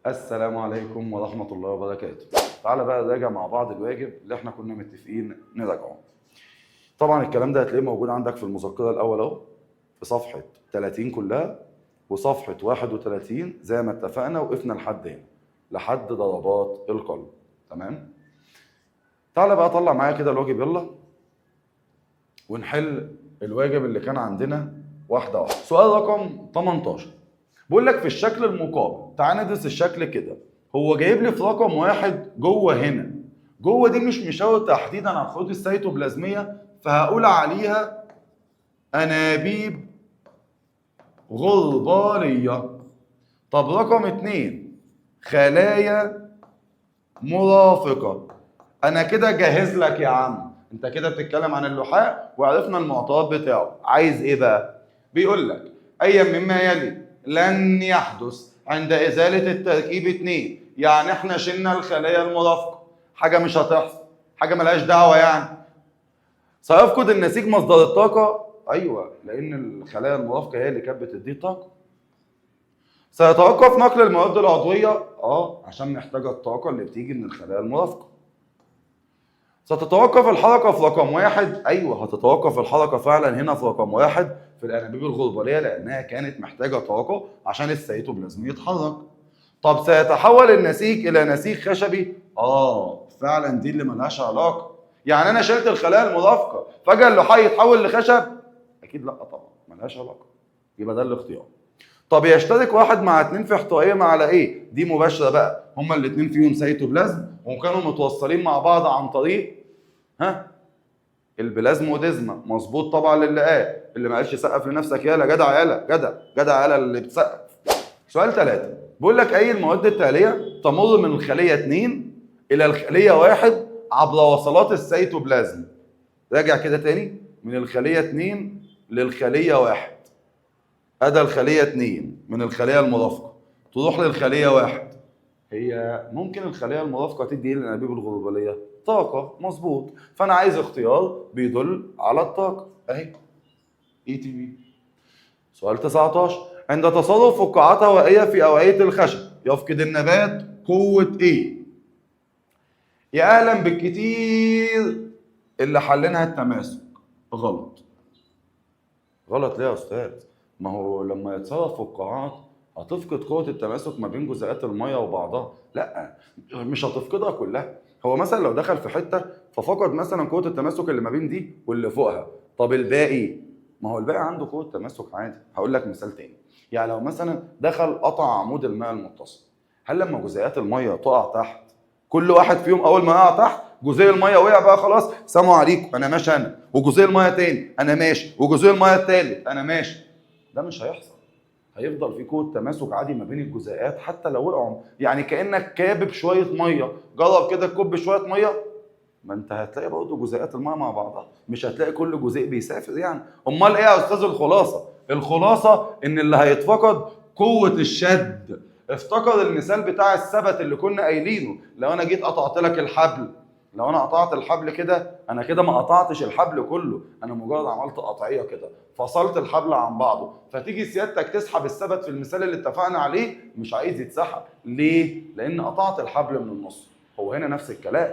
السلام عليكم ورحمة الله وبركاته. تعالى بقى نراجع مع بعض الواجب اللي احنا كنا متفقين نراجعه. طبعا الكلام ده هتلاقيه موجود عندك في المذكرة الأول أهو، في صفحة 30 كلها وصفحة 31 زي ما اتفقنا، وقفنا لحد هنا لحد ضربات القلب. تمام؟ تعالى بقى طلع معايا كده الواجب، يلا ونحل الواجب اللي كان عندنا واحدة واحدة. سؤال رقم 18 بيقول لك في الشكل المقابل، تعال ندرس الشكل كده. هو جايب لي في رقم واحد جوه هنا، جوه دي مش مشاور تحديدا على الخطوط السيتوبلازمية، فهقول عليها أنابيب غربالية. طب رقم 2 خلايا مرافقة. أنا كده جاهز لك يا عم، أنت كده بتتكلم عن اللحاء وعرفنا المعطيات بتاعه. عايز إيه بقى؟ بيقول لك أي مما يلي لن يحدث عند إزالة التركيب 2، يعني إحنا شلنا الخلايا المرافقة، حاجة مش هتحصل، حاجة ملهاش دعوة يعني. سيفقد النسيج مصدر الطاقة، أيوة لأن الخلايا المرافقة هي اللي كانت بتديه طاقة. سيتوقف نقل المواد العضوية، عشان محتاجة الطاقة اللي بتيجي من الخلايا المرافقة. ستتوقف الحركة في رقم 1، أيوة هتتوقف الحركة فعلا هنا في رقم 1 في الأنابيب الغربالية لأنها كانت محتاجة طاقة عشان السيتوبلازم يتحرك. طب سيتحول النسيج إلى نسيج خشبي، فعلا دي اللي ملهاش علاقة، يعني أنا شلت الخلايا المرافقة فجأة اللحاء يتحول لخشب؟ أكيد لأ طبعا، ملهاش علاقة، يبقى ده الاختيار. طب يشترك 1 مع 2 في احتوائهم على ايه؟ دي مباشرة بقى، هما الاثنين فيهم سيتوبلازم وكانوا متوصلين مع بعض عن طريق البلازموديزما. مظبوط طبعا للي قال، اللي ما قالش سقف لنفسك يالا جدع، يالا جدع جدع يالا اللي بتسقف. سؤال 3 بيقول لك اي المواد التالية تمر من الخلية 2 الى الخلية 1 عبر وصلات السيتوبلازم. راجع كده تاني، من الخلية 2 للخلية 1، ادى الخلية 2 من الخلية المرافقة تروح للخلية 1. هي ممكن الخلية المرافقة تدي ايه للأنابيب الغربالية؟ طاقة، مظبوط. فأنا عايز اختيار بيدل على الطاقة، أهي ATP. سؤال 19 عند تصرف فقاعات هوائية في أوعية الخشب يفقد النبات قوة إيه؟ يا أهلا بالكتير اللي حلينها التماسك. غلط. غلط ليه يا أستاذ؟ ما هو لما يتصرف فقاعات هتفقد قوة التماسك ما بين جزيئات المية وبعضها. لا مش هتفقدها كلها، هو مثلا لو دخل في حتة ففقد مثلا قوة التماسك اللي ما بين دي واللي فوقها، طب الباقي؟ ما هو الباقي عنده قوة تماسك عادي. هقول لك مثال تاني، يعني لو مثلا دخل قطع عمود الماء المتصل، هل لما جزيئات المية تقع تحت كل واحد فيهم اول ما قع تحت جزيء المية وقع بقى خلاص سلام عليكم انا ماشي انا، وجزيء المية تاني انا ماشي، وجزيء المية التالت انا ماشي؟ ده مش هيحصل، هيفضل في قوة تماسك عادي ما بين الجزيئات حتى لو وقعوا. يعني كانك كابب شوية مية، جرب كده تكب شوية مية، ما انت هتلاقي برضه جزيئات المية مع بعضها، مش هتلاقي كل جزيء بيسافر يعني. امال ايه يا استاذ الخلاصة؟ الخلاصة ان اللي هيتفقد قوة الشد. افتكر المثال بتاع الثبت اللي كنا قايلينه، لو انا جيت قطعت لك الحبل، لو انا قطعت الحبل كده، انا كده ما قطعتش الحبل كله، انا مجرد عملت قطعية كده، فصلت الحبل عن بعضه، فتيجي سيادتك تسحب الثبت في المثال اللي اتفقنا عليه مش عايز يتسحب. ليه؟ لان قطعت الحبل من النص. هو هنا نفس الكلام،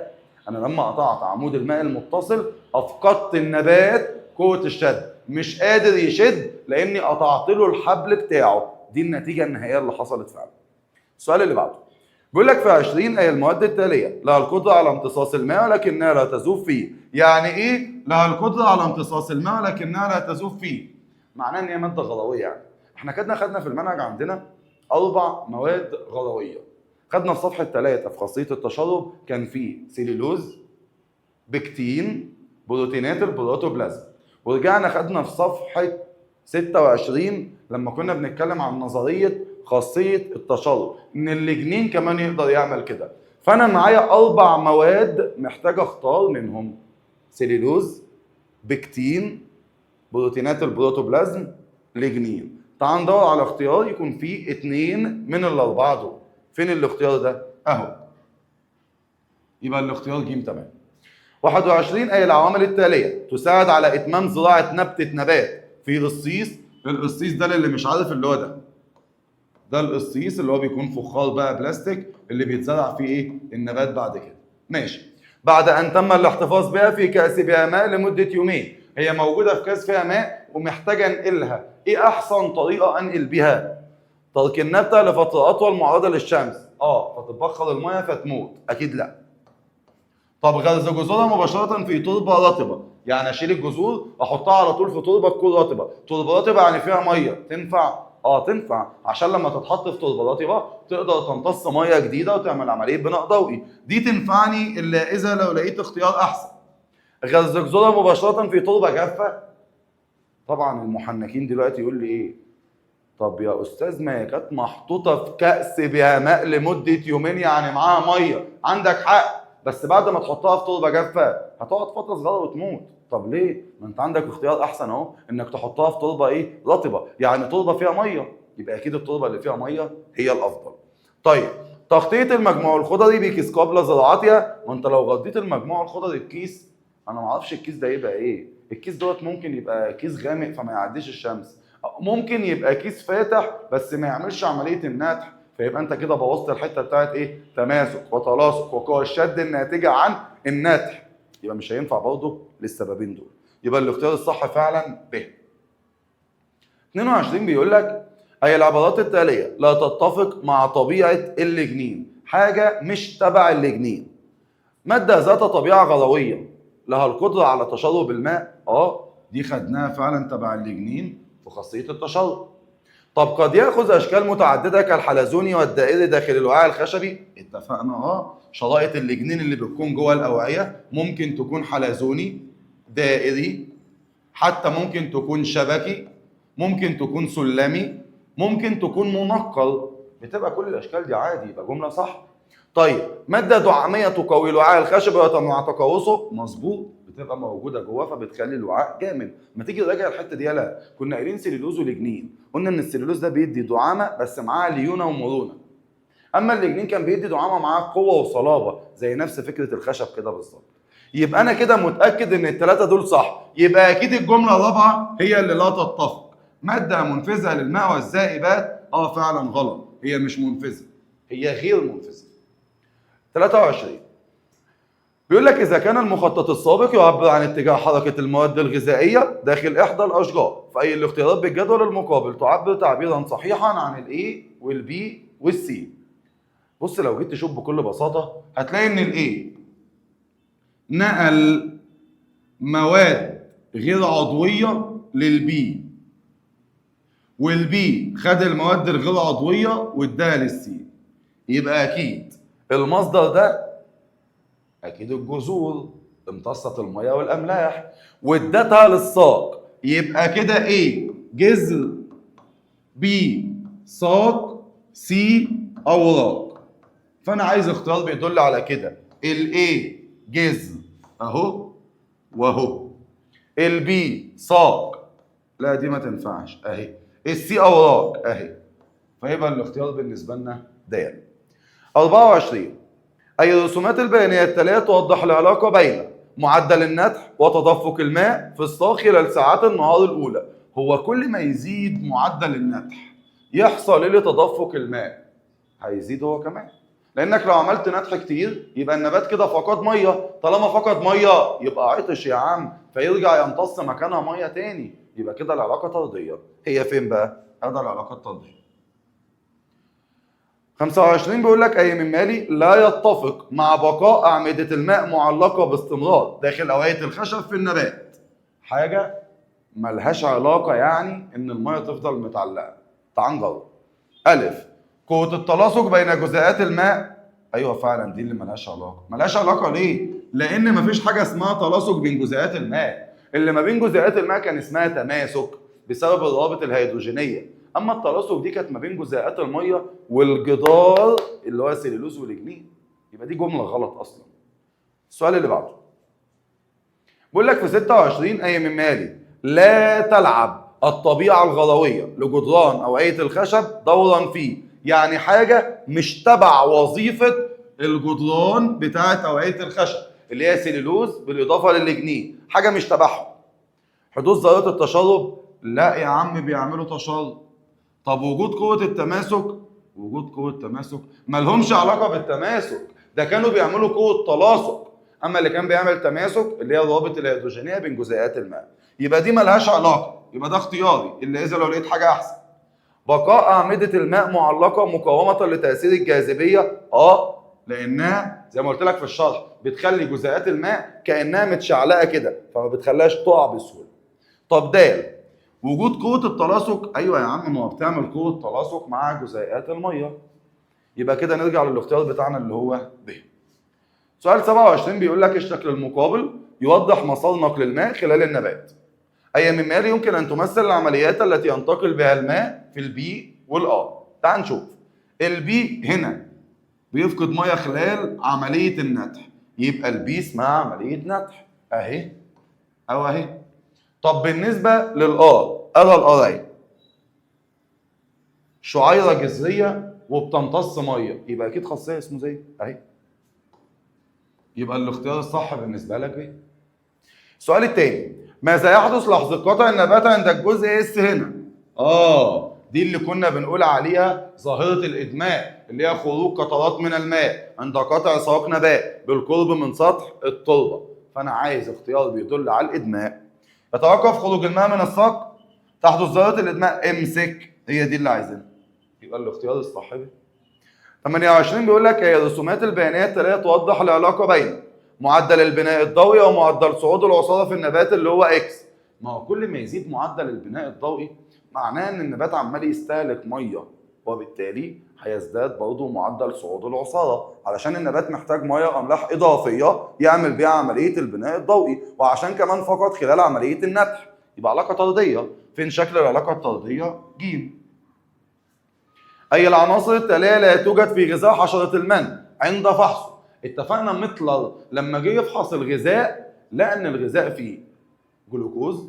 انا لما قطعت عمود الماء المتصل افقدت النبات قوة الشد، مش قادر يشد لاني قطعت له الحبل بتاعه. دي النتيجة النهائية اللي حصلت فعلا. السؤال اللي بعده بيقول لك في 20 اي المواد التالية لها القدرة على امتصاص الماء ولكنها لا تذوب فيه. يعني ايه لها القدرة على امتصاص الماء ولكنها لا تذوب فيه؟ معناه ان هي مادة غرويه. يعني احنا كنا خدنا في المنهج عندنا 4 مواد غرويه، خدنا في صفحة 3 في خاصية التشرب كان فيه سيلولوز، بكتين، بروتينات البروتوبلازم، ورجعنا خدنا في صفحة 26 لما كنا بنتكلم عن نظرية خاصية التشرب ان اللجنين كمان يقدر يعمل كده. فانا معايا 4 مواد محتاج اختار منهم، سيلولوز، بكتين، بروتينات البروتوبلازم، لجنين. تعال ندور على اختيار يكون فيه 2 من ال4 دول. فين الاختيار ده؟ اهو، يبقى الاختيار ج. تمام. 21 اي العوامل التالية تساعد على اتمام زراعة نبتة نبات في قصيص. القصيص ده للي مش عارف اللي هو ده، ده القصيص اللي هو بيكون فخار بقى بلاستيك اللي بيتزرع فيه ايه؟ النبات بعد كده. ماشي. بعد ان تم الاحتفاظ بها في كأس بها ماء لمدة يومين، هي موجودة في كأس فيها ماء ومحتاجة انقلها، ايه احسن طريقة انقل بيها؟ ترك النبتة لفترة اطول معرضة للشمس، فتتبخر المية فتموت، اكيد لا. طب غرز جذورها مباشرة في تربة رطبة، يعني اشيل الجذور احطها على طول في تربة تكون رطبة، تربة رطبة يعني فيها مية، تنفع؟ تنفع، عشان لما تتحط في تربة رطبة تقدر تمتص مية جديدة وتعمل عملية بناء ضوئي، دي تنفعني الا اذا لو لقيت اختيار احسن. غرز جذورها مباشرة في تربة جافة، طبعا المحنكين دلوقتي يقول لي ايه؟ طب يا استاذ ما هي كانت محطوطة في كأس بها ماء لمدة يومين يعني معاها مية، عندك حق، بس بعد ما تحطها في تربة جافة هتقعد فترة صغيرة وتموت. طب ليه؟ ما انت عندك اختيار احسن اهو، انك تحطها في تربة ايه؟ رطبة، يعني تربة فيها مية، يبقى اكيد التربة اللي فيها مية هي الافضل. طيب تغطية المجموع الخضري بكيس قبل زراعتها، ما انت لو غطيت المجموع الخضري بكيس، انا ما اعرفش الكيس ده يبقى ايه، الكيس دوت ممكن يبقى كيس غامق فما يعديش الشمس، ممكن يبقى كيس فاتح بس ما يعملش عملية النتح، فيبقى انت كده بوظت الحتة بتاعت ايه؟ تماسك وتلاصق وقوى الشد الناتجة عن النتح، يبقى مش هينفع برضه للسببين دول، يبقى الاختيار الصح فعلا ب. 22 بيقول لك اي العبارات التالية لا تتفق مع طبيعة اللجنين، حاجة مش تبع اللجنين. مادة ذات طبيعة غرويه لها القدرة على تشرب الماء، دي خدناها فعلا تبع اللجنين في خاصية التشرب. طب قد ياخذ اشكال متعددة كالحلزوني والدائري داخل الوعاء الخشبي، اتفقنا شرائط اللجنين اللي بتكون جوه الاوعية ممكن تكون حلزوني، دائري، حتى ممكن تكون شبكي، ممكن تكون سلمي، ممكن تكون منقل، بتبقى كل الاشكال دي عادي، يبقى جملة صح. طيب مادة دعاميه تقوي الوعاء الخشبي وتمنع تقوسه، مظبوط، بتبقى موجودة جوه فبتخلي الوعاء جامد. ما تيجي نراجع الحتة دي، يلا كنا قايلين سليلوز ولجنين، قلنا ان السليلوز ده بيدي دعامة بس معاه ليونه ومرونه، اما اللجنين كان بيدي دعامة معاه قوة وصلابه زي نفس فكرة الخشب كده بالظبط. يبقى انا كده متاكد ان الثلاثة دول صح، يبقى اكيد الجملة الرابعة هي اللي لا تتفق. مادة منفذه للماء والذائبات، فعلا غلط، هي مش منفذه، هي غير منفذه. 23 بيقول لك إذا كان المخطط السابق يعبر عن اتجاه حركة المواد الغذائية داخل إحدى الأشجار، فأي الاختيارات بالجدول المقابل تعبر تعبيرا صحيحا عن ال A وال B وال C. بص لو جيت تشوف بكل بساطة هتلاقي إن ال A نقل مواد غير عضوية لل B، وال B خد المواد الغير عضوية واداها لل C، يبقى أكيد المصدر ده اكيد الجذور امتصت المية والاملاح وادتها للساق، يبقى كده A جذر، B ساق، C اوراق. فانا عايز اختيار بيدل على كده، ال A جذر اهو واهو، ال B ساق، لا دي ما تنفعش اهي، ال C اوراق اهي، فيبقى الاختيار بالنسبة لنا د. 24 أي الرسومات البيانية التالية توضح العلاقة بين معدل النتح وتدفق الماء في الساق خلال ساعات النهار الأولى. هو كل ما يزيد معدل النتح يحصل إيه لتدفق الماء؟ هيزيد هو كمان، لأنك لو عملت نتح كتير يبقى النبات كده فقد مية، طالما فقد مية يبقى عطش يا عم، فيرجع يمتص مكانها مية تاني، يبقى كده العلاقة طردية. هي فين بقى؟ هذا العلاقة الطردية. 25 بيقول لك أي من مالي لا يتفق مع بقاء أعمدة الماء معلقة باستمرار داخل أوعية الخشب في النبات. حاجة ملهاش علاقة يعني إن المية تفضل متعلقة. تعال نجرب. ألف قوة التلاصق بين جزيئات الماء، أيوه فعلا دي اللي ملهاش علاقة. ملهاش علاقة ليه؟ لأن مفيش حاجة اسمها تلاصق بين جزيئات الماء. اللي ما بين جزيئات الماء كان اسمها تماسك بسبب الروابط الهيدروجينية. اما التلاصق دي كانت ما بين جزيئات المية والجدار اللي هو السليلوز والجنين، يبقى دي جملة غلط اصلا. السؤال اللي بعده بيقول لك في 26 اي من مالي لا تلعب الطبيعة الغرويه لجدران اوعيه الخشب دورا فيه، يعني حاجة مش تبع وظيفة الجدران بتاعه اوعيه الخشب اللي هي سليلوز بالاضافة للجنين، حاجة مش تبعهم. حدوث ظاهره التشرب، لا يا عم بيعملوا تشرب. طب وجود قوة التماسك، وجود قوة التماسك مالهمش علاقة بالتماسك، ده كانوا بيعملوا قوة تلاصق. اما اللي كان بيعمل تماسك اللي هي الروابط الهيدروجينيه بين جزيئات الماء، يبقى دي مالهاش علاقة، يبقى ده اختياري الا اذا لو لقيت حاجة احسن. بقاء اعمدة الماء معلقه مقاومة لتاثير الجاذبية، لانها زي ما قلت لك في الشرح بتخلي جزيئات الماء كانها متشعلقه كده، فما بتخليهاش تقع بسهولة. طب د وجود قوة التلاصق، ايوه يا عم ما هو بتعمل قوة تلاصق مع جزيئات المية. يبقى كده نرجع للاختيار بتاعنا اللي هو ب. سؤال 27 بيقول لك الشكل المقابل يوضح مسار نقل الماء خلال النبات. أي مما يلي يمكن أن تمثل العمليات التي ينتقل بها الماء في ال B وال A. تعال نشوف. ال B هنا بيفقد مية خلال عملية النتح، يبقى ال B اسمها عملية نتح أهي أو أهي. طب بالنسبة لل A، أرى ال R أهي شعيرة جذرية وبتمتص مية، يبقى أكيد خاصية اسموزية أهي. يبقى الاختيار الصح بالنسبة لك ايه؟ السؤال الثاني، ماذا يحدث لحظة قطع النبات عند الجزء S هنا؟ دي اللي كنا بنقول عليها ظاهرة الإدماء، اللي هي خروج قطرات من الماء عند قطع ساق نبات بالقرب من سطح التربة. فأنا عايز اختيار بيدل على الإدماء. يتوقف خروج الماء من الساق، تحدث ظاهرة الإدماء، امسك، هي دي اللي عايزينها. يبقى الاختيار الصح ده. 28 بيقول لك هي رسومات البيانات التي توضح العلاقة بين معدل البناء الضوئي ومعدل صعود العصاره في النبات اللي هو X. ما هو كل ما يزيد معدل البناء الضوئي معناه ان النبات عمال يستهلك مية، وبالتالي هيزداد برضه معدل صعود العصاره، علشان النبات محتاج مية واملاح اضافية يعمل بيها عملية البناء الضوئي، وعشان كمان فقط خلال عملية النتح. يبقى علاقة طرديه. فين شكل العلاقة الطرديه؟ ج. أي العناصر التالية لا توجد في غذاء حشرة المن عند فحصه؟ اتفقنا متلر لما جه يفحص الغذاء لقى ان الغذاء فيه جلوكوز،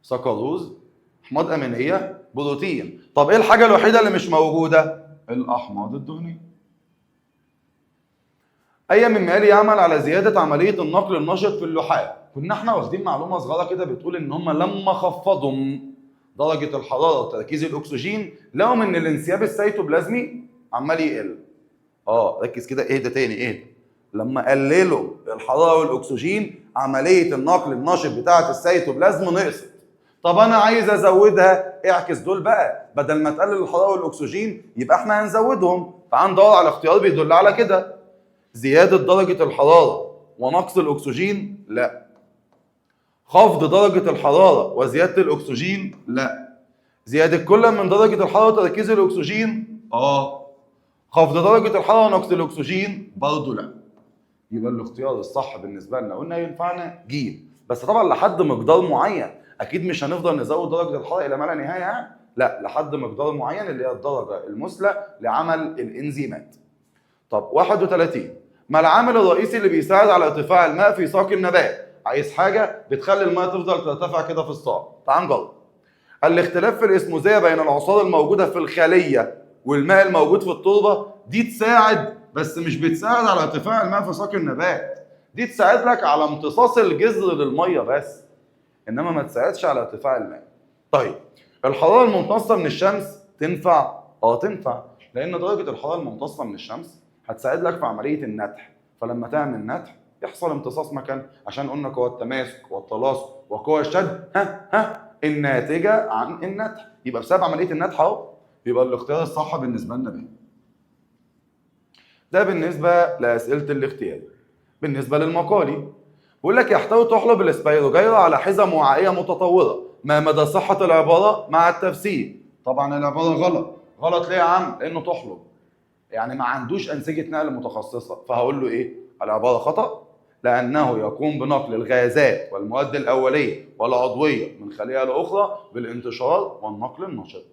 سكروز، احماض امينيه، بروتين. طب ايه الحاجة الوحيدة اللي مش موجودة؟ الاحماض الدهنية. اي مما يلي يعمل على زيادة عملية النقل النشط في اللحاء؟ كنا احنا واخدين معلومة صغيرة كده بتقول ان هم لما خفضوا درجة الحرارة وتركيز الأكسجين لقوا إن الانسياب السيتوبلازمي عمال يقل. ركز كده، اهدى تاني، اهدى. لما قللوا الحرارة والأكسجين عملية النقل النشط بتاعة السيتوبلازم نقصت. طب أنا عايز أزودها، اعكس دول بقى، بدل ما تقلل الحرارة والأكسجين يبقى احنا هنزودهم. تعال ندور على اختيار بيدل على كده. زيادة درجة الحرارة ونقص الأكسجين؟ لا. خفض درجة الحرارة وزيادة الأكسجين؟ لا. زيادة كل من درجة الحرارة وتركيز الأكسجين؟ خفض درجة الحرارة ونقص الأكسجين؟ برضه لا. يبقى الاختيار الصح بالنسبة لنا قلنا ينفعنا ج، بس طبعا لحد مقدار معين، أكيد مش هنفضل نزود درجة الحرارة إلى ما لا نهاية يعني، لا، لحد مقدار معين اللي هي الدرجة المثلى لعمل الإنزيمات. طب 31، ما العامل الرئيسي اللي بيساعد على ارتفاع الماء في ساق النبات؟ عايز حاجة بتخلي الماء تفضل ترتفع كده في الساق. تعال نجرب. الاختلاف في الاسموزية بين العصارة الموجودة في الخلية والماء الموجود في التربة، دي تساعد بس مش بتساعد على ارتفاع الماء في ساق النبات، دي تساعد لك على امتصاص الجذر للمية بس، انما ما تساعدش على ارتفاع الماء. طيب الحرارة الممتصة من الشمس تنفع؟ تنفع، لأن درجة الحرارة الممتصة من الشمس هتساعد لك في عملية النتح، فلما تعمل نتح يحصل امتصاص مكان، عشان قلنا قوى التماسك والتلاصق وقوى الشد ها الناتجة عن النتح، يبقى بسبب عملية النتح اهو. يبقى الاختيار الصح بالنسبة لنا ب. ده بالنسبة لأسئلة الاختياري. بالنسبة للمقالي بيقول لك يحتوي طحلب الاسبيروجيرا على حزم وعائية متطورة، ما مدى صحة العبارة مع التفسير؟ طبعا العبارة غلط. غلط ليه يا عم؟ لأنه طحلب يعني ما عندوش أنسجة نقل متخصصة، فهقول له إيه؟ العبارة خطأ، لأنه يقوم بنقل الغازات والمواد الأولية والعضوية من خلية لأخرى بالانتشار والنقل النشط.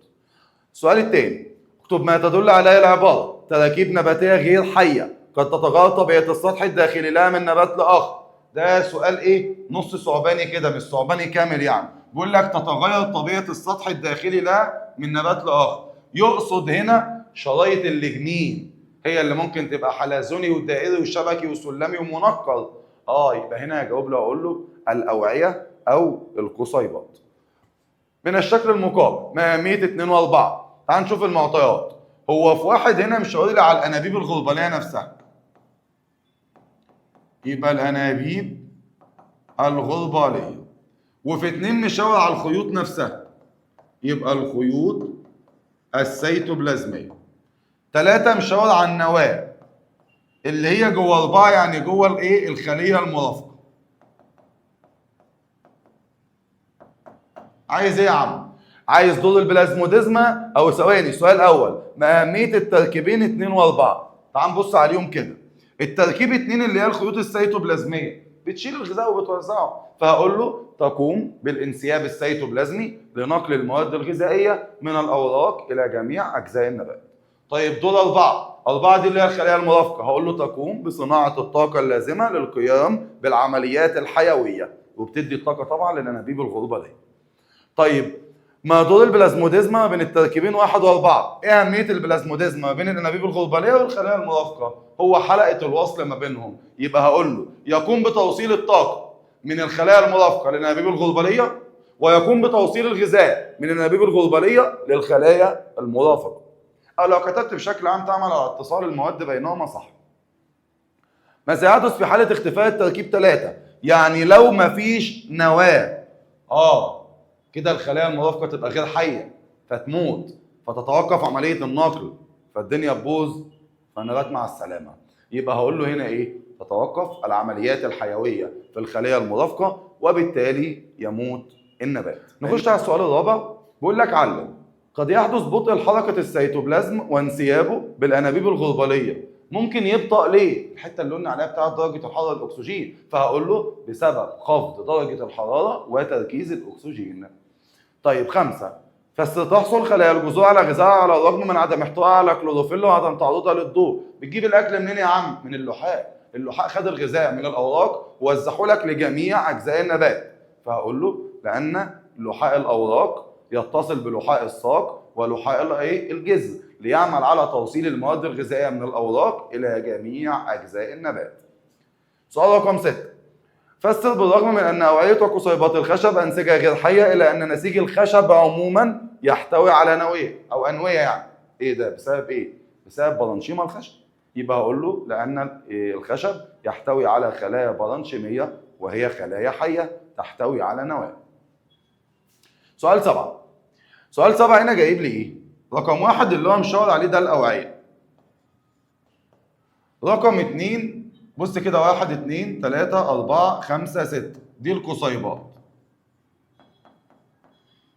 السؤال الثاني، اكتب ما تدل عليه العبارة تراكيب نباتية غير حية قد تتغير طبيعة السطح الداخلي لها من نبات لآخر. ده سؤال إيه؟ نص ثعباني كده، مش ثعباني كامل يعني. بيقول لك تتغير طبيعة السطح الداخلي لها من نبات لآخر، يقصد هنا شرايط اللجنين هي اللي ممكن تبقى حلزوني ودائري وشبكي وسلمي ومنقل. يبقى هنا هجاوب له اقول له الاوعية او القصيبات. من الشكل المقابل ما اهمية 2 و4؟ تعال نشوف المعطيات. هو في واحد هنا مش هقول لي على الانابيب الغرباليه نفسها، يبقى الانابيب الغرباليه. وفي 2 مشاور على الخيوط نفسها، يبقى الخيوط السيتوبلازميه. 3 مشاور على النواة اللي هي جوه 4، يعني جوه الايه؟ الخلية المرافقة. عايز ايه يا عم؟ عايز دور البلازموديزما او ثواني. السؤال الاول، ما اهمية التركيبين 2 و4؟ تعال نبص عليهم كده. التركيب 2 اللي هي الخيوط السيتوبلازميه بتشيل الغذاء وبتوزعه، فهقول له تقوم بالانسياب السيتوبلازمي لنقل المواد الغذائية من الاوراق الى جميع اجزاء النبات. طيب دول 4 دي اللي هي الخلايا المرافقة، هقول له تقوم بصناعة الطاقة اللازمة للقيام بالعمليات الحيوية، وبتدي الطاقة طبعا للانابيب الغرباليه. طيب ما دور البلازموديزما ما بين التركيبين 1 و4؟ ايه اهمية البلازموديزما ما بين الانابيب الغرباليه والخلايا المرافقة؟ هو حلقة الوصل ما بينهم، يبقى هقول له يقوم بتوصيل الطاقة من الخلايا المرافقة للانابيب الغرباليه، ويقوم بتوصيل الغذاء من الانابيب الغرباليه للخلايا المرافقة. او لو كتبت بشكل عام تعمل على اتصال المواد بينهما صح. ما سيحدث في حاله اختفاء التركيب 3؟ يعني لو ما فيش نواه، كده الخلايا المرافقة تبقى غير حيه فتموت، فتتوقف عملية النقل، فالدنيا تبوظ، فالنبات مع السلامة. يبقى هقول له هنا ايه؟ تتوقف العمليات الحيوية في الخلية المرافقة وبالتالي يموت النبات. نخش على السؤال الرابع، بيقول لك علم قد يحدث بطء حركة السيتوبلازم وانسيابه بالانابيب الغرباليه. ممكن يبطأ ليه؟ الحتة اللي قلنا عليها بتاعت درجه الحرارة الاكسجين، فهقول له بسبب خفض درجه الحرارة وتركيز الاكسجين. طيب 5، فستحصل خلايا الجذور على غذائها على الرغم من عدم احتوائها على كلوروفيل وعدم تعرضها للضوء. بتجيب الاكل منين يا عم؟ من اللحاء. اللحاء خد الغذاء من الاوراق ووزعه لك لجميع اجزاء النبات، فهقول له لان لحاء الاوراق يتصل بلحاء الساق ولحاء الايه؟ الجذر، ليعمل على توصيل المواد الغذائية من الاوراق الى جميع اجزاء النبات. سؤال رقم 6، فسر بالرغم من ان اوعيه وقصيبات الخشب انسجة غير حيه الا ان نسيج الخشب عموما يحتوي على نويه او انوية. يعني ايه ده؟ بسبب ايه؟ بسبب بلانشيما الخشب. يبقى هقول له لان الخشب يحتوي على خلايا بلانشيميه وهي خلايا حيه تحتوي على نواه. سؤال 7. سؤال 7 هنا جايب لي ايه؟ رقم 1 اللي هو مشاور عليه ده الاوعية. رقم 2 بص كده، 1 2 3 4 5 6 دي القصيبات.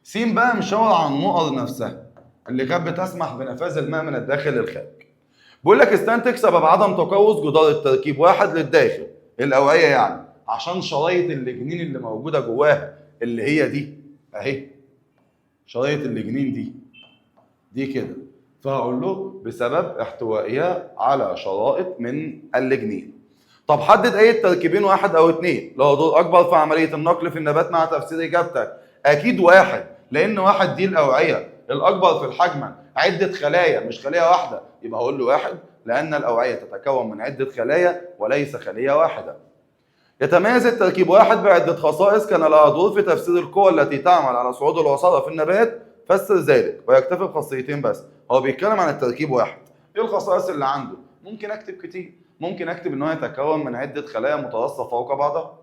س بقى مشاور على النقر نفسها اللي كانت بتسمح بنفاذ الماء من الداخل للخارج. بيقول لك استنتج سبب عدم تقوس جدار التركيب 1 للداخل، الاوعية يعني، عشان شرايط اللجنين اللي موجودة جواها اللي هي دي اهي، شرايط اللجنين دي كده، فهقول له بسبب احتوائها على شرائط من اللجنين. طب حدد اي التركيبين 1 او 2 له دور اكبر في عملية النقل في النبات مع تفسير اجابتك. اكيد 1، لان 1 دي الاوعية الاكبر في الحجم، عده خلايا مش خليه واحدة، يبقى هقول له 1 لان الاوعية تتكون من عده خلايا وليس خليه واحدة. يتميز التركيب 1 بعده خصائص كان لها دور في تفسير القوى التي تعمل على صعود العصاره في النبات، فسر ذلك ويكتفي بخاصيتين بس. هو بيتكلم عن التركيب 1، ايه الخصائص اللي عنده؟ ممكن اكتب كتير، ممكن اكتب ان هو يتكون من عده خلايا متراصه فوق بعضها،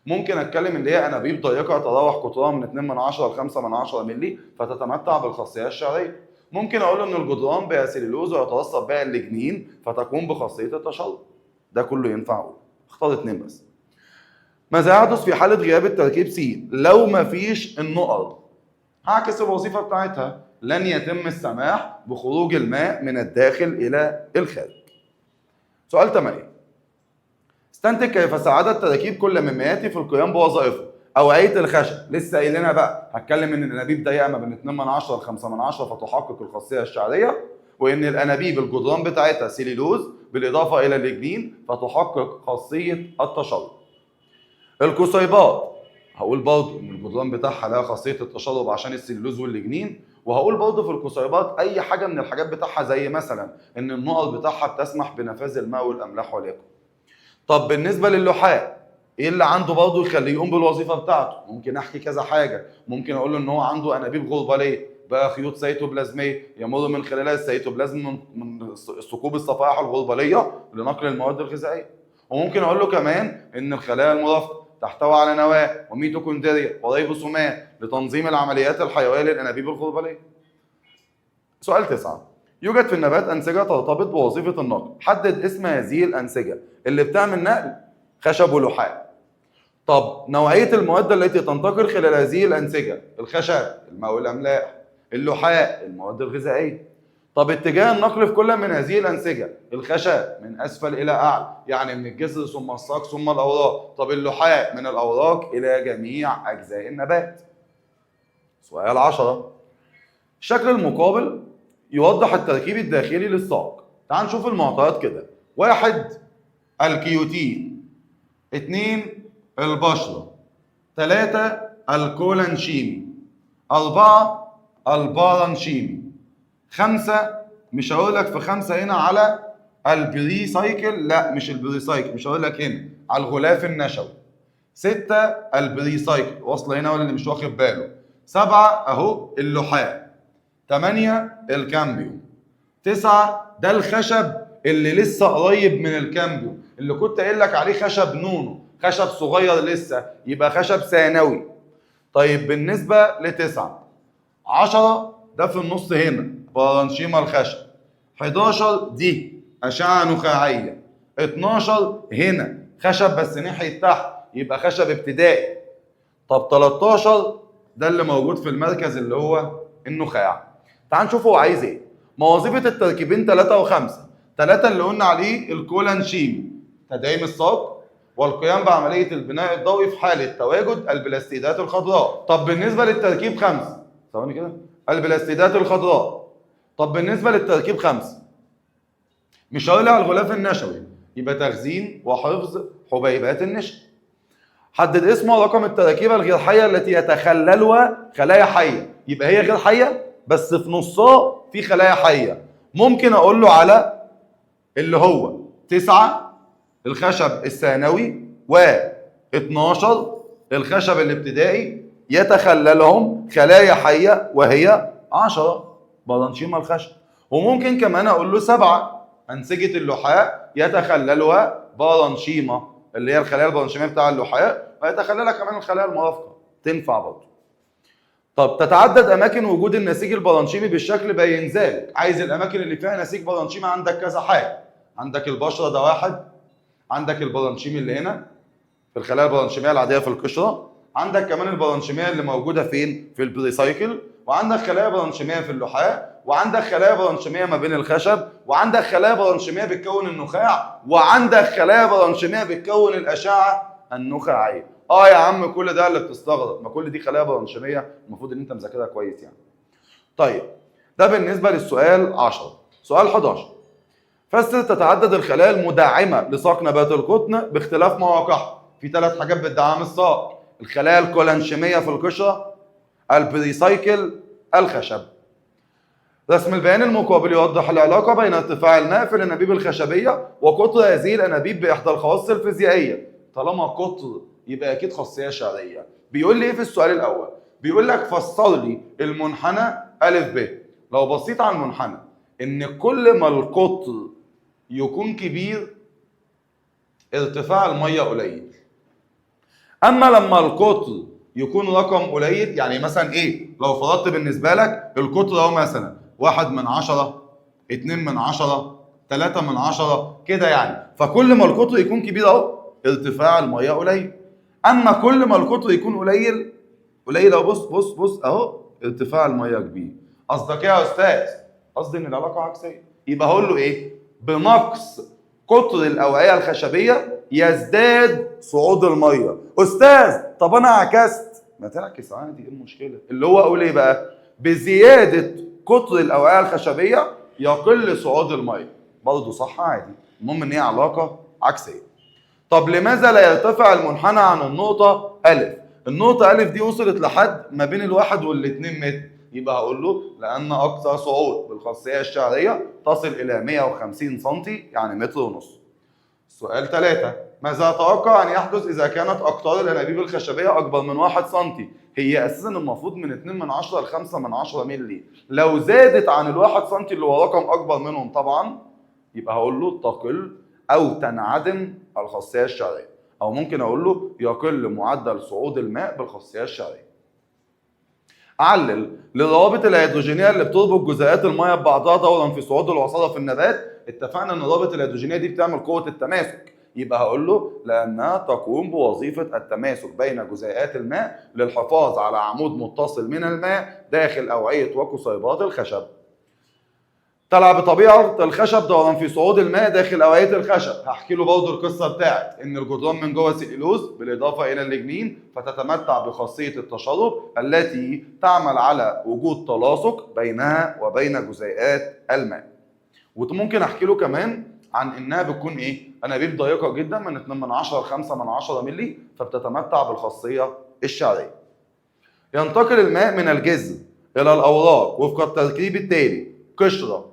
ممكن اتكلم ان هي انابيب ضيقه تتراوح قطرها من 2/10 ل 5/10 مللي فتتمتع بالخاصيه الشعرية، ممكن اقول ان الجدران بها سليلوز ويترسب بها اللجنين فتقوم بخاصيه التشرب. ده كله ينفع اقول، اختار 2 بس. ماذا يحدث في حاله غياب التركيب س؟ لو مفيش النقر هعكس الوظيفة بتاعتها، لن يتم السماح بخروج الماء من الداخل الى الخارج. سؤال 8، استنتج كيف ساعدت تركيب كل مما ياتي في القيام بوظائفه. اوعيه الخشب لسه قايل لنا بقى، هتكلم ان الانابيب ضيقه ما بين 2/10 ل 5/10 فتحقق الخاصية الشعرية، وان الانابيب الجدران بتاعتها سليلوز بالاضافة الى اللجنين فتحقق خاصية التشرب. القصيبات هقول برضه ان الجدران بتاعها لها خاصية التشرب عشان السليلوز واللجنين، وهقول برضه في القصيبات اي حاجة من الحاجات بتاعها زي مثلا ان النقط بتاعها بتسمح بنفاذ الماء والاملاح واليقين. طب بالنسبة للحاء ايه اللي عنده برضه يخليه يقوم بالوظيفة بتاعته؟ ممكن احكي كذا حاجة، ممكن اقول له ان هو عنده انابيب غرباليه بقى خيوط سيتوبلازميه يمر من خلالها السيتوبلازم من ثقوب الصفائح الغرباليه لنقل المواد الغذائية. وممكن اقول له كمان ان الخلايا المرافقة تحتوي على نواه وميتوكوندريا وريبوسومات لتنظيم العمليات الحيوية للانابيب الغرباليه. سؤال 9، يوجد في النبات انسجة ترتبط بوظيفة النقل، حدد اسم هذه الانسجة اللي بتعمل نقل خشب ولحاء. طب نوعية المواد التي تنتقل خلال هذه الانسجة؟ الخشب، الماء والاملاح، اللحاء، المواد الغذائية. طب اتجاه النقل في كل من هذه الانسجة؟ الخشب من اسفل الى اعلى، يعني من الجذر ثم الساق ثم الاوراق. طب اللحاء من الاوراق الى جميع اجزاء النبات. سؤال 10، الشكل المقابل يوضح التركيب الداخلي للساق. تعال نشوف المعطيات كده. 1 الكيوتين، 2 البشرة، 3 الكولانشيمي، 4 البارانشيمي، 5 مش هقول لك في 5 هنا على ال pericycle، لا مش ال pericycle، مش هقول لك هنا على الغلاف النشوي. 6 ال pericycle واصله هنا ولا اللي مش واخد باله. 7 اهو اللحاء، 8 الكامبيوم، 9 ده الخشب اللي لسه قريب من الكامبيوم اللي كنت قايل لك عليه خشب نونو، خشب صغير لسه، يبقى خشب ثانوي. طيب بالنسبة ل9، 10 ده في النص هنا بارانشيما الخشب، 11 دي أشعة نخاعية، 12 هنا خشب بس ناحية تحت يبقى خشب ابتدائي. طب 13 ده اللي موجود في المركز اللي هو النخاع. تعال نشوف هو عايز ايه. ما وظيفة التركيبين 3 و5؟ 3 اللي قلنا عليه الكولانشيمي، تدعيم الساق والقيام بعملية البناء الضوئي في حالة تواجد البلاستيدات الخضراء. طب بالنسبة للتركيب 5، ثواني كده، البلاستيدات الخضراء. طب بالنسبة للتركيب 5 مش هقول على الغلاف النشوي، يبقى تخزين وحفظ حبيبات النشا. حدد اسم ورقم التراكيب الغير حية التي يتخللها خلايا حية، يبقى هي غير حية بس في نصها في خلايا حية. ممكن اقول له على اللي هو 9 الخشب الثانوي و12 الخشب الابتدائي يتخللهم خلايا حية وهي 10 بلانشيما الخشب. وممكن كمان اقول له 7 انسجة اللحاء يتخللها بلانشيما اللي هي الخلايا البلانشيمية بتاع اللحاء، ويتخللها كمان الخلايا المرافقة، تنفع برضه. طب تتعدد اماكن وجود النسيج البلانشيمي بالشكل بين ذلك. عايز الاماكن اللي فيها نسيج بلانشيمي، عندك كذا حاجة، عندك البشرة ده واحد، عندك البلانشيمي اللي هنا في الخلايا البلانشيميه العادية في القشرة، عندك كمان البلانشيميه اللي موجودة فين؟ في ال pericycle، وعندك خلايا بلانشيميه في اللحاء، وعندك خلايا بلانشيميه ما بين الخشب، وعندك خلايا بلانشيميه بتكون النخاع، وعندك خلايا بلانشيميه بتكون الاشعة النخاعيه. يا عم كل ده اللي بتستغرب، ما كل دي خلايا بلانشيميه المفروض ان انت مذاكرها كويس يعني. طيب ده بالنسبة للسؤال 10. سؤال 11، فسر تتعدد الخلايا المدعمه لساق نبات القطن باختلاف مواقعها. في 3 حاجات بتدعم الساق: الخلايا الكولانشيميه في القشرة، ال pericycle، الخشب. رسم البيان المقابل يوضح العلاقة بين ارتفاع الماء في الانابيب الخشبية وقطر هذه الانابيب باحدى الخواص الفيزيائية. طالما قطر يبقى اكيد خاصية شعرية. بيقول لي ايه في السؤال الاول؟ بيقول لك فسر لي المنحنى ا ب. لو بصيت على المنحنى ان كل ما القطر يكون كبير ارتفاع المية قليل، اما لما القطر يكون رقم قليل، يعني مثلا ايه؟ لو فرضت بالنسبة لك القطر اهو مثلا 1 من 10، 2 من 10، 3 من 10 كده يعني، فكل ما القطر يكون كبير اهو ارتفاع المية قليل، اما كل ما القطر يكون قليل قليل اهو، بص بص بص اهو ارتفاع المية كبير. قصدك ايه يا استاذ؟ قصدي ان العلاقة عكسية. يبقى هقول له ايه؟ بنقص قطر الاوعية الخشبية يزداد صعود المية. استاذ طب انا عكست، ما تعكس عادي، ايه المشكلة؟ اللي هو اقول ايه بقى؟ بزيادة قطر الاوعية الخشبية يقل صعود المية، برضه صح عادي، المهم ان هي علاقة عكسية. طب لماذا لا يرتفع المنحنى عن النقطة أ؟ النقطة أ دي وصلت لحد ما بين 1 وال2 متر، يبقى هقول له لأن أقصى صعود بالخاصية الشعرية تصل إلى 150 سم، يعني 1.5 متر. سؤال 3، ماذا أتوقع أن يحدث إذا كانت أقطار الأنابيب الخشبية أكبر من 1 سم؟ هي اساسا المفروض من 2 من 10 ل 5 من 10 مللي، لو زادت عن الواحد سنتي اللي هو رقم اكبر منهم طبعا يبقى هقول له تقل او تنعدم الخاصية الشعرية، او ممكن اقول له يقل معدل صعود الماء بالخاصيه الشعرية. علل للروابط الهيدروجينيه اللي بتربط جزيئات المية ببعضها دورا في صعود العصاره في النبات. اتفقنا ان الروابط الهيدروجينيه دي بتعمل قوة التماسك، يبقى هقول له لانها تقوم بوظيفة التماسك بين جزيئات الماء للحفاظ على عمود متصل من الماء داخل اوعيه وقصيبات الخشب. تلعب طبيعة الخشب دورا في صعود الماء داخل اوعيه الخشب. هحكي له برضه القصة بتاعت ان الجدران من جوه سليلوز بالاضافة الى اللجنين، فتتمتع بخاصيه التشرب التي تعمل على وجود تلاصق بينها وبين جزيئات الماء. وممكن احكي له كمان عن انها بتكون ايه؟ انابيب ضيقه جدا من 2 من 10 ل 5 من 10 مللي، فبتتمتع بالخاصيه الشعرية. ينتقل الماء من الجذر الى الاوراق وفق الترتيب التالي: قشرة،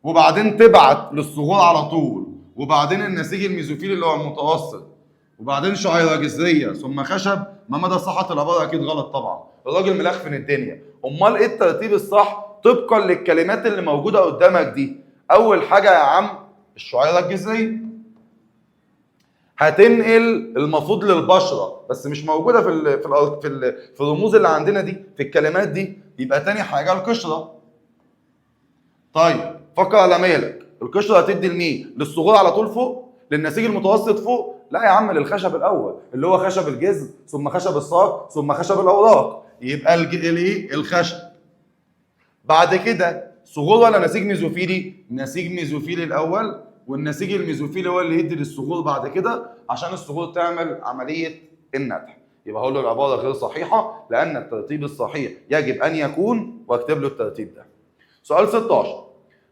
وبعدين تبعت للصغور على طول، وبعدين النسيج الميزوفيلي اللي هو المتوسط، وبعدين شعيرة جذرية، ثم خشب. ما مدى صحة العبارة؟ اكيد غلط طبعا، الراجل ملخفن الدنيا. امال ايه الترتيب الصح طبقا للكلمات اللي موجودة قدامك دي؟ اول حاجة يا عم الشعيرة الجذرية هتنقل المفروض للبشره، بس مش موجودة في ال في ال في, ال في الرموز اللي عندنا دي في الكلمات دي. يبقى تاني حاجة القشرة. طيب فكر على مالك، القشرة هتدي لمين؟ للصغور على طول فوق؟ للنسيج المتوسط فوق؟ لا يا عم، للخشب الاول اللي هو خشب الجذر ثم خشب الساق ثم خشب الاوراق. يبقى الايه؟ الخشب. بعد كده صغور ولا نسيج ميزوفيلي؟ نسيج ميزوفيلي الاول، والنسيج الميزوفيلي هو اللي يدي للصغور بعد كده عشان الصغور تعمل عملية النتح. يبقى هقول له العبارة غير صحيحه لان الترتيب الصحيح يجب ان يكون، واكتب له الترتيب ده. سؤال 16: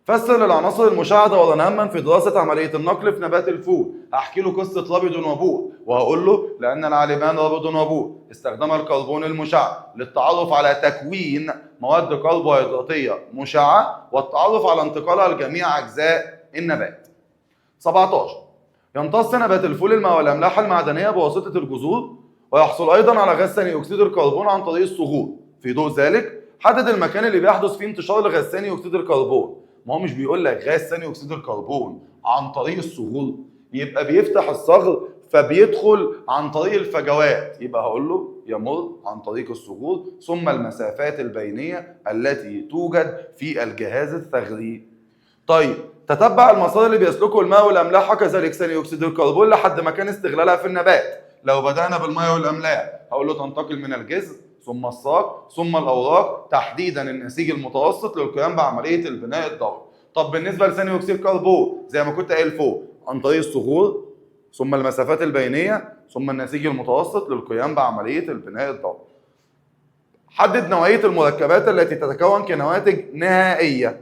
فسر للعناصر المشعه دورا هاما في دراسة عملية النقل في نبات الفول. هحكي له قصة رابد وبور، وهقول له لان العالمان رابد وبور استخدم الكربون المشع للتعرف على تكوين مواد كربوهيدراتيه مشعه والتعرف على انتقالها لجميع اجزاء النبات. 17: يمتص نبات الفول الماء والاملاح المعدنية بواسطة الجذور، ويحصل ايضا على غاز ثاني اكسيد الكربون عن طريق الصغور. في ضوء ذلك حدد المكان اللي بيحدث فيه انتشار لغاز ثاني اكسيد الكربون. ما هو مش بيقول لك غاز ثاني اكسيد الكربون عن طريق الصغور، يبقى بيفتح الصغر فبيدخل عن طريق الفجوات. يبقى هقول له يمر عن طريق الصغور ثم المسافات البينية التي توجد في الجهاز الثغري. طيب تتبع المسار اللي بيسلكه الماء والاملاح وكذلك ثاني اكسيد الكربون لحد مكان استغلالها في النبات. لو بدانا بالماء والاملاح هقول له تنتقل من الجذر ثم الساق ثم الاوراق، تحديدا النسيج المتوسط للقيام بعملية البناء الضوئي. طب بالنسبة لثاني اكسيد الكربون زي ما كنت قايل فوق، عن طريق الصغور ثم المسافات البينية ثم النسيج المتوسط للقيام بعملية البناء الضوئي. حدد نوعية المركبات التي تتكون كنواتج نهائية.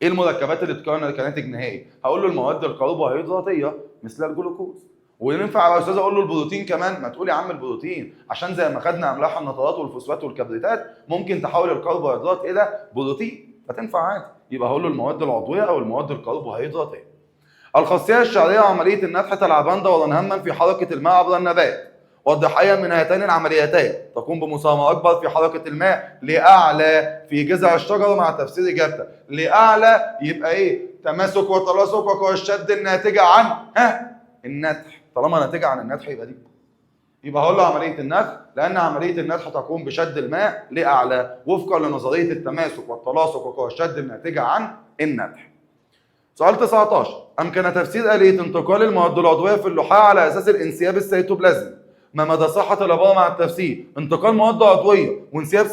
ايه المركبات اللي تتكون كناتج نهائي؟ هقول له المواد الكربوهيدراتيه مثل الجلوكوز. وينفع يا استاذ اقول له البروتين كمان؟ ما تقول يا عم البروتين، عشان زي ما خدنا املاح النترات والفوسفات والكبريتات ممكن تحول الكربوهيدرات الى بروتين، فتنفع عادي. يبقى هقول له المواد العضوية او المواد الكربوهيدراتيه. الخاصية الشعرية وعملية النتح تلعبان دورا هاما في حركة الماء عبر النبات. وضح ايا من هاتين العمليتين تقوم بمساهمه اكبر في حركة الماء لاعلى في جذع الشجرة مع تفسير اجابتك. لاعلى يبقى ايه؟ تماسك وتلاصق وقوى الشد الناتجة عن النتح. طالما ناتجة عن النتح يبقى دي. يبقى هقول له عملية النتح، لان عملية النتح تقوم بشد الماء لاعلى وفقا لنظرية التماسك والتلاصق وقوى الشد الناتجة عن النتح. سؤال 19: امكن تفسير آلية انتقال المواد العضوية في اللحاء على اساس الانسياب السيتوبلازمي. ما مدى صحة العبارة مع التفسير؟ انتقال مواد عضوية وانسياب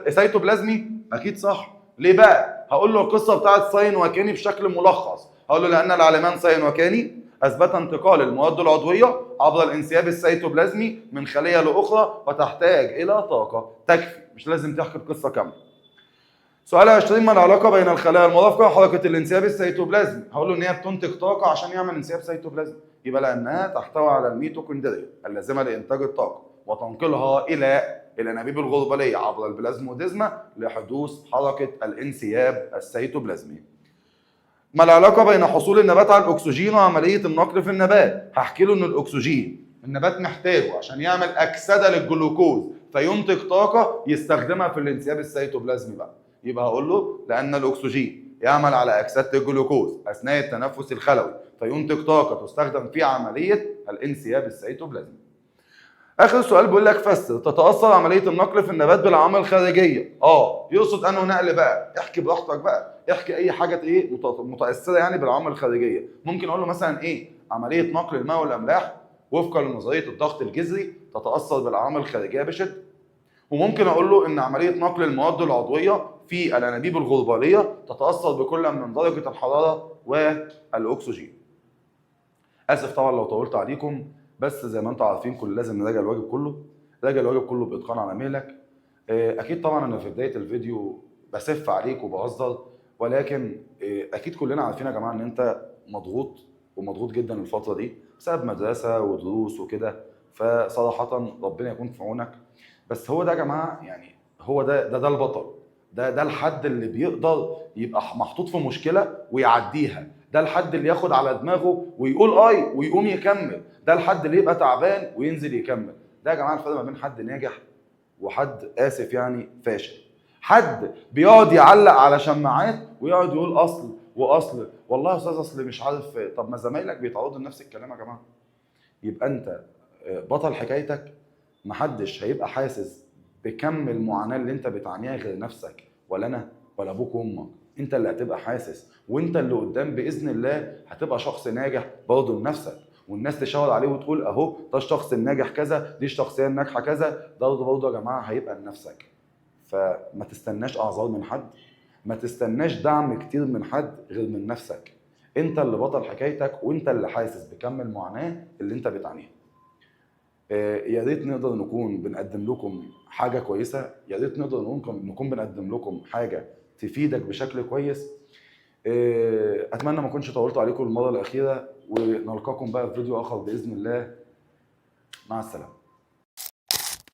سيتوبلازمي؟ اكيد صح. ليه بقى؟ هقول له القصة بتاعت ساين وكاني بشكل ملخص. هقول له لان العالمان ساين وكاني اثبت انتقال المواد العضوية عبر الانسياب السيتوبلازمي من خليه لاخرى وتحتاج الى طاقة تكفي. مش لازم تحكي القصة كاملة. سؤال 20: ما العلاقة بين الخلايا المرافقة وحركه الانسياب السيتوبلازمي؟ هقول له ان هي بتنتج طاقة عشان يعمل انسياب سيتوبلازمي، يبقى لانها تحتوي على الميتوكوندريا اللازمة لانتاج الطاقة وتنقلها الى الانابيب الغرباليه عبر البلازموديزما لحدوث حركة الانسياب السيتوبلازمي. ما العلاقة بين حصول النبات على الاكسجين وعملية النقل في النبات؟ هحكي له ان الاكسجين النبات محتاجه عشان يعمل اكسده للجلوكوز، فينتج طاقة يستخدمها في الانسياب السيتوبلازمي بقى. يبقى هقول له لان الاكسجين يعمل على اكسده الجلوكوز اثناء التنفس الخلوي فينتج طاقة تستخدم في عملية الانسياب السيتوبلازمي. اخر سؤال بيقول لك فسر تتاثر عملية النقل في النبات بالعوامل الخارجية. يقصد انه نقل بقى، احكي براحتك بقى، احكي اي حاجة ايه متاثرة يعني بالعوامل الخارجية. ممكن اقول له مثلا ايه؟ عملية نقل الماء والاملاح وفقا لنظرية الضغط الجذري تتاثر بالعوامل الخارجية بشده. وممكن اقول له ان عملية نقل المواد العضوية في الانابيب الغرباليه تتاثر بكل من درجه الحرارة والاكسجين. اسف طبعا لو طولت عليكم، بس زي ما انتم عارفين كل لازم نراجع الواجب كله، راجع الواجب كله باتقان على مهلك. اكيد طبعا انا في بداية الفيديو بسف عليك وبهزر، ولكن اكيد كلنا عارفين يا جماعة ان انت مضغوط ومضغوط جدا الفترة دي بسبب مدرسه ودروس وكده، فصراحة ربنا يكون في عونك. بس هو ده يا جماعة، يعني هو ده البطل، ده الحد اللي بيقدر يبقى محطوط في مشكلة ويعديها، ده الحد اللي ياخد على دماغه ويقول اي ويقوم يكمل، ده الحد اللي يبقى تعبان وينزل يكمل. ده يا جماعة الفرق ما بين حد ناجح وحد اسف يعني فاشل. حد بيقعد يعلق على شماعات ويقعد يقول اصل واصل، والله يا استاذ اصل مش عارف. طب ما زمايلك بيتعرضوا لنفس الكلام يا جماعة. يبقى انت بطل حكايتك، محدش هيبقى حاسس بكم المعاناة اللي انت بتعانيها غير نفسك، ولا انا ولا ابوك وامك. انت اللي هتبقى حاسس، وانت اللي قدام باذن الله هتبقى شخص ناجح برضه لنفسك، والناس تشاور عليه وتقول اهو ده الشخص الناجح كذا، دي الشخصية الناجحة كذا. ده برضه يا جماعة هيبقى لنفسك. فما تستناش اعذار من حد، ما تستناش دعم كتير من حد غير من نفسك. انت اللي بطل حكايتك، وانت اللي حاسس بكم المعاناة اللي انت بتعانيها. يا ريت نقدر نكون بنقدم لكم حاجة كويسة، يا ريت نقدر نكون بنقدم لكم حاجة تفيدك بشكل كويس. اتمنى ما اكونش طولت عليكم المرة الاخيرة، ونلقاكم بقى في فيديو اخر باذن الله. مع السلامة.